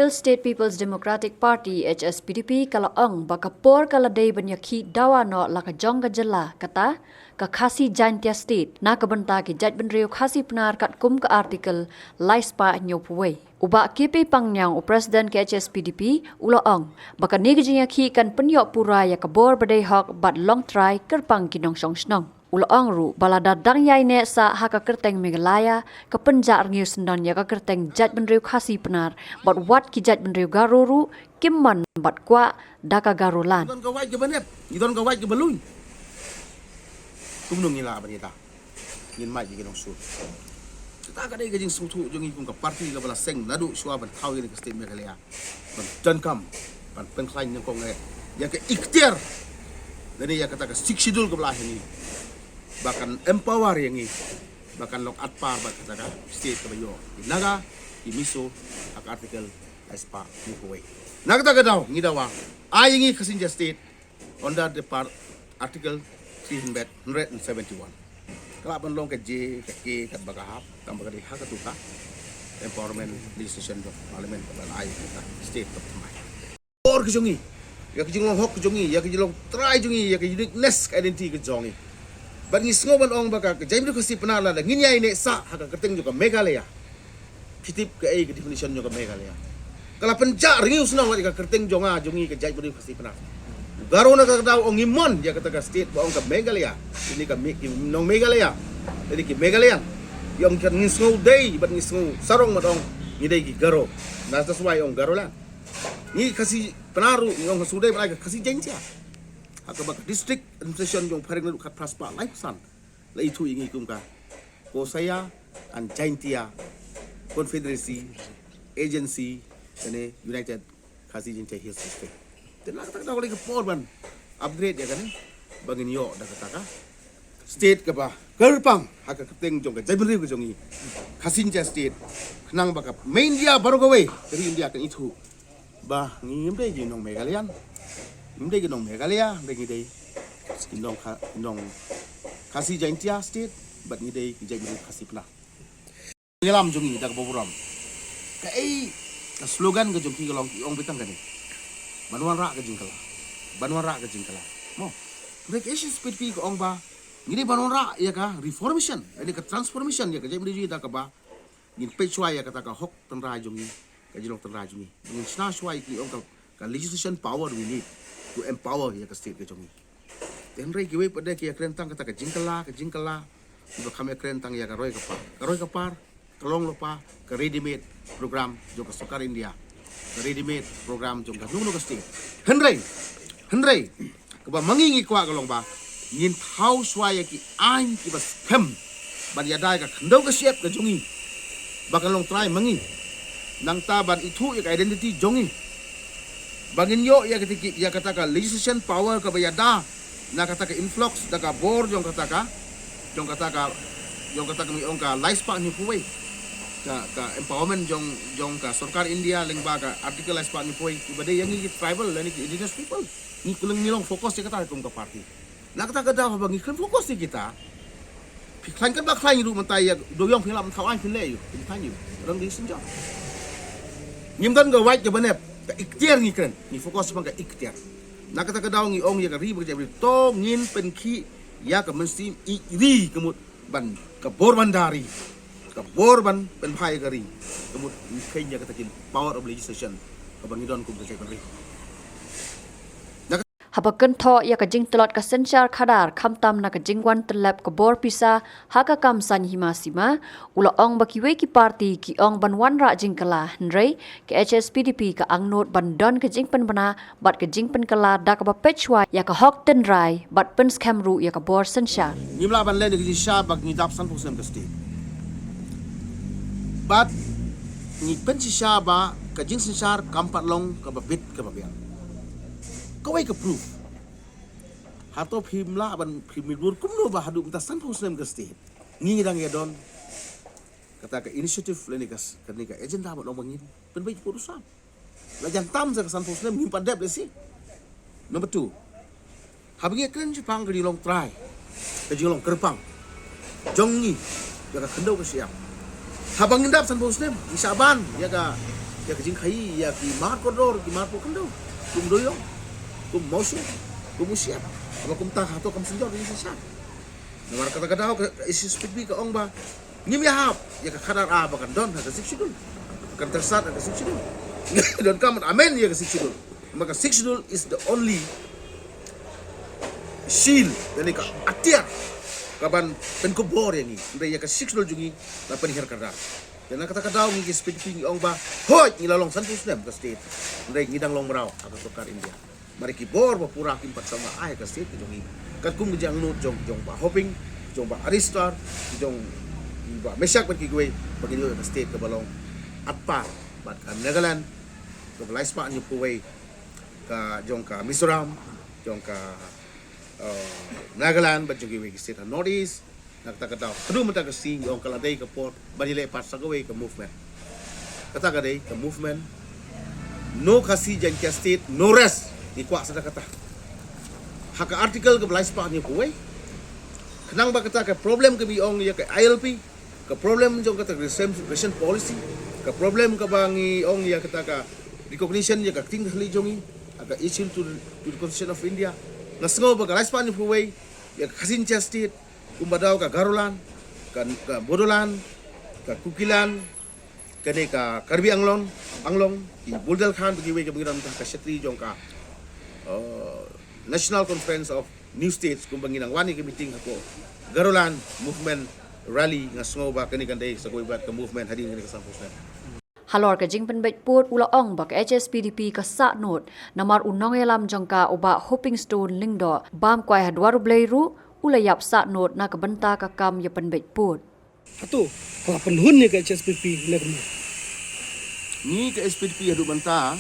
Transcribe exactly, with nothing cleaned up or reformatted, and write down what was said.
Hill State People's Democratic Party, H S P D P, ka la ong ba ka por ka la dei ban ïakhih dawa noh la ka jong ka jylla, kata ka Khasi Jaintia State, na ka bynta ki jaitbynriew Khasi Pnar katkum ka Article lai spah hynñiewphew wei. U Bah K P Pangniang, u President ka H S P D P, u la ong ba kane ka jingïakhih kan pynïoh pura ïa ka bor ba dei hok bad long trai kyrpang ki nongshong shnong. U la ong ruh ba lada dang ïai neh sah ha ka kyrteng Meghalaya, ka pynjah rngiew syndon ïa ka kyrteng jaitbynriew Khasi Pnar, bad wat ki jaitbynriew Garo ruh kim mon bad kwah da ka Garoland. Ngi don ka wait kaba nep, ngi don ka wait kaba lui. Kumno ngi lah ban ïada? Ngin mad ïa ki nongsur. Kata ka dei ka jingsngewthuh jong ngi kum ka party kaba la seng naduh shuwa ban thaw ïa ka state Meghalaya. Ban donkam, ban pynkhlaiñ nyngkong eh ïa ka iktiar lane ïa kata ka Sixth Schedule kaba la ai ha ngi, ba kan empower ïa ngi ba kan long at par bad kata ka state kaba ïoh ki Naga, ki Mizo ha ka Article lai spah hynñiewphew wei. Na kata ka daw ngi dawa ai ïa ngi Khasi Jaintia State under the par Article three hundred, hundred and seventy-one. Ka lah ban long ka J, ka K, katba ka hap, tangba ka dei ha katu ka empowerment legislation jong Parliament kaba la ai ïa ka state kaba thymmai. Bor ka jong ngi, ïa ka jinglong hok ka jong ngi, ïa ka jinglong trai jong ngi, ïa ka uniqueness ka identity ka jong ngi. Bad ngi sngew ban ong ba ka, ka jaitbynriew Khasi Pnar lada ngin ïai neh sah ha ka kyrteng jong ka Meghalaya. Phi tip kaei ka definition jong ka Meghalaya? Ka la pynjah rngiew syndon ïa ka kyrteng jong nga jong ngi ka jaitbynriew Khasi Pnar. Garo na kata ka daw ong ngi mon ïa kata ka state ba ong ka Meghalaya. Ini ka Me-, ki nong Meghalaya. Ini ki Meghalayan. Ïa ong kan ngi sngew dei bad ngi sngew sarong bad ong ngi dei ki Garo. That's why ong Garoland. Ngi Khasi Pnar ruh ngi ong ka shu dei ban ai ka Khasi Jaintia. Ha kaba ka district administration jong phareng naduh khatphra spah laiphew san la ithuh ïa ngi kum ka Kosaya and Jaintia Confederacy Agency lane United Khasi Jaintia Hills District. Te na kata ka daw ka dei ka por ban upgrade ïa kane ba ngin ïoh da kata ka state kaba kyrpang ha ka kyrteng jong ka jaitbynriew ka jong ngi, Khasi Jaintia State, khnang ba ka mei India baroh kawei, ka ri India kan ithuh ba ngi ngim dei ki nong Meghalayan, ngim dei ki nong Meghalaya, hynrei ngi dei ki nong Kha-, nong Khasi Jaintia State bad ngi dei ki jaitbynriew Khasi Pnar. Ngi lam jong ngi da kaba burom. Kaei ka slogan ka jong ki ka long, ki ong beit tang kane: Ban wanrah ka jingkylla. Ban wanrah ka jingkylla. Mo. Hynrei ka H S P D P ka ong ba ngi dei ban wanrah ïa ka reformation, ïa ka transformation ïa ka jaitbynriew jong ngi da kaba ngin peit shuwa ïa kata ka hok tynrai jong ngi, ka jinglong tynrai jong ngi. Ngin shna shuwa ïa ki ong ka, ka legislation power we need to empower ïa ka state ka jong ngi. Te hynrei kiwei pat de ki ïakren tang kata ka jingkylla, ka jingkylla. Kiba kham ïakren tang ïa ka roi ka par. Ka roi ka par ka long lypa ka ready made program jong ka sorkar India, ka ready made program jong kano kano ka state. Hynrei, hynrei kaba ma ngi ngi kwah ka long ba ngin thaw shuwa ïa ki aiñ kiba skhem ban ïada ïa ka khyndew ka shyiap ka jong ngi ba kan long trai ma ngi. Nangta ban ithuh ïa ka identity jong ngi. Ba ngin ïoh ïa kata ki, ïa kata ka legislation power kaba ïada na kata ka influx da ka bor jong kata ka, jong kata ka, jong kata ka ngi ong ka lai spah hynñiewphew wei. Ka, ka empowerment jong, jong ka sorkar India lyngba ka Article lai spah hynñiewphew wei, kiba dei ïa ngi ki tribal lane ki indigenous people. Ngi khlem, ngi long focus ïa kata kum ka party. Na kata ka daw haba ngi khlem focus ïa kita, phi khlaiñ katba khlaiñ ruh mynta ïa u dewïong phi lah ban thaw aiñ phin leh ïa u, phin thaw ïa u. Rang dei synjor. Ngim don ka wait kaba nep, ka iktiar ngi kren, ngi focus bha ka iktiar. Na kata ka daw ngi ong ïa ka ri bad ka jaitbynriew, to ngin pynkhih ïa ka mynsiem ïeit ri, ka mut ban, ka bor ban da ri, ka bor ban pynbha ïa ka ri, ka mut ngi kheiñ ïa kata ki power of legislation kaba ngi don kum ka jaitbynriew. Haba kynthoh ïa ka jingtlot ka synshar khadar khamtam na ka jingwan tyllep ka bor pisa ha ka kam saiñ hima sima, u la ong ba kiwei ki party ki ong ban wanrah jingkylla, hynrei ka H S P D P ka angnud ban don ka jingpynbna bad ka jingpynkylla da kaba peit shuwa ïa ka hok tynrai bad pynskhem ruh ïa ka bor synshar. Ngim lah ban leh ïa ka jingshisha ba ngi dap sanphew snem ka state. Bad ngi pynshisha ba ka jingsynshar kam pat long kaba bit kaba biang. Kawei ka proof. Hato phim lah ban phim mutdur kumno ba haduh mynta sanphew snem ka state ngi, ngi dang ïa don kata ka initiative lane ka s-, kane ka agenda ba long ba ngin pynbeit pud u sam. La jan tam sa ka sanphew snem ngim pat dep lehse. Number two, haba ngi kren shaphang ka jinglong trai, ka jinglong kyrpang jong ngi ïa ka khyndew ka shyiap, haba ngin dap sanphew snem ngi shah ban ïa ka, Ïa ka jingkhaii ïa ki mar kordor, ki mar pukendor, kum Doiong, kum Mawshynrut, kum u Siap. Haba kumta hato kam synjor ïa ka shisha? Namar kata ka daw ka H S P D P ka ong ba ngim ïahap ïa ka khadar A ba kan don ha ka Sixth Schedule, kan tyrsad ha ka Sixth Schedule. Donkam ban amend ïa ka Sixth Schedule. Namar ka Sixth Schedule is the only shield, ïa ni ka atiar kaban pynkupbor ïa ngi. Hynrei ïa ka Sixth Schedule jong ngi la pynhiar kyrdan. Te na kata ka daw ngi ki H S P D P ngi ong ba hooid, ngi la long sanphew snem ka state, hynrei ngi dang long mraw ha ka sorkar India. Mar ki bor ba pura kim pat sngewbha ai ka state ka jong ngi. Katkum ka jingangnud jong, jong Bah Hoping, jong Bah Aristar, jong Bah Meshak bad ki kiwei, ba ngin ïoh ïa ka state kaba long at par bad ka Nagaland, kaba lai spah hynñiewphew wei ka jong ka Mizoram, jong ka, uh, Nagaland bad jong kiwei ki state ha North East. Na kata ka daw haduh mynta ka sngi ngi ong ka la dei ka por ban ïaleh pat sa kawei ka movement. Kata ka dei ka movement No Khasi Jaiñtia State, no rest. Ngi kwah sa da kata. Ha ka article kaba lai spah hynñiewphew wei, khnang ba kata ka problem kaba ngi ong ïa ka I L P, ka problem jong kata ka reservation, reservation policy, ka problem kaba ngi ong ïa kata ka recognition ïa ka ktien ka khlieh jong ngi ha ka Eighth Schedule to, to the Constitution of India. Nga sngew ba ka lai spah hynñiewphew wei ïa ka Khasi Jaiñtia State, kumba daw ka Garoland, ka, ka Bodoland, ka Kukiland, kane ka Karbi Anglong, Anglong, ki Budelkhand, bad kiwei kiba ngi don ha ka shatri jong ka, uh, National Conference of New States, kumba ngi nang wan ïa ka meeting hapoh Garoland Movement Rally. Nga sngew ba kane kan dei sa kawei pat ka movement hadien kane ka sanphew snem. Halor ka jingpynbeit pud, u la ong ba ka H S P D P ka sah nud namar u nongïalam jong ka, u Bah Hopingstone Lyngdoh, bam kwai ha dwar U Blei ruh u la ïap sah nud na ka bynta ka kam ïa pynbeit pud. Hato ka la pynhun ïa ka H S P D P ne kumno? Ngi ka H S P D P haduh mynta